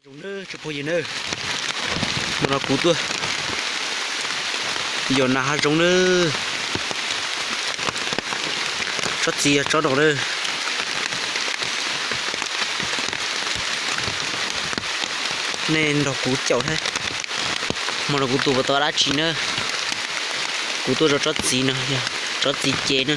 Zoo nawb tsoom phooj ywg nawb, hmo no kuv tuaj yos nas hav zoov nawb. Tsob txiv yog tsob no nawb. Nej nrog kuv caum thiab. Hmo no kuv tua puas tau dab tsi na? Kuv tuaj rau tsob txiv no, tsob txiv ces na.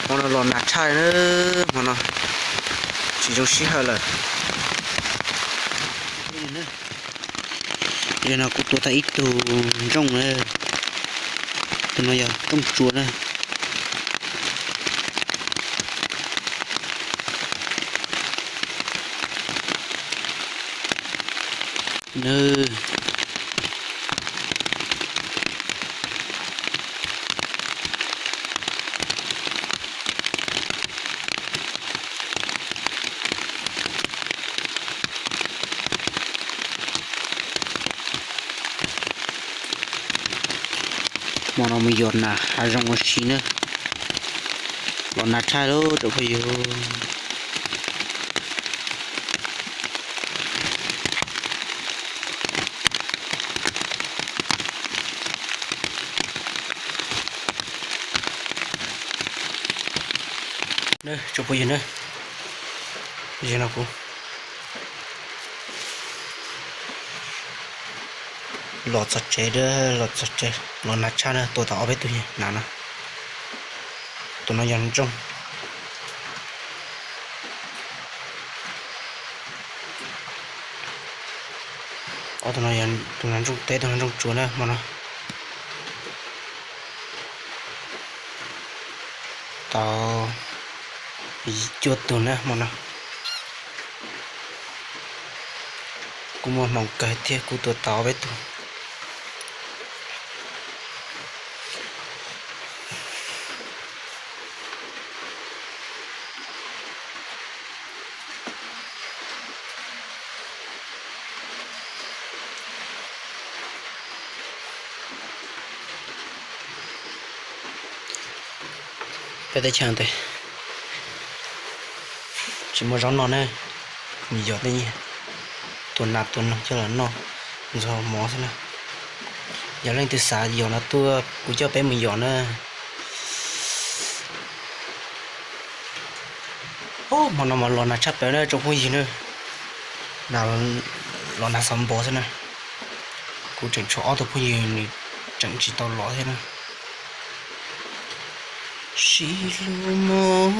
Hmo no los nag tshaj na, hmo no tsis zoo sij hawm lawm. Yog no kuv tua tau ib tug nrooj na, tus no yog nrooj tsuas na. Hmo no mus yos nas hav zoov ua si na. Los nag tshaj lawm tsoom phooj ywg. Tsoom phooj ywg na, yog no kuv los txog tsev, los txog tsev los nag tshaj na, tua tau ob peb tug nas no. Tus no yog nrooj, ob tug no yog tus no nrooj teb, tus no nrooj tsuas na hmo no. Tau cuaj tug na hmo no. Kuj muaj hmoo kawg thiab, kuj tua tau peb tug. Peb teb chaws ntawd tsis muaj zaub noj na, mus yos tej nyiaj, tua nas tua noog coj los noj ntxuag mov xwb na. Yog leej twg xav yos no tuaj kuv coj peb mus yos na. Hmo no mas los nag tshaj plaws na tsoom phooj ywg na, los nag xov npos xwb na. Kuv tseem tshuav ob tug phooj ywg nws tseem tsis tau los thiab na. Sib hlub mog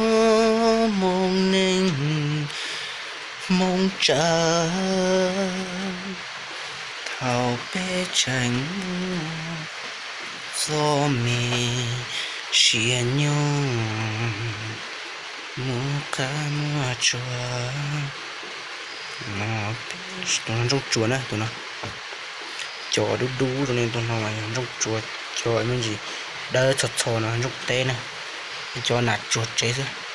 hmoob neej hmoob tsav, thaum peb tseem muaj txoj me sia nyoog muaj qab muaj tsuag. Tus no nrooj tsuas na, tus no cov dub dub rau li tus no mas yog nrooj tsuas, cov me ntsis dawb txho txho no nrooj teb na, cov nas tsuag tsev xwb.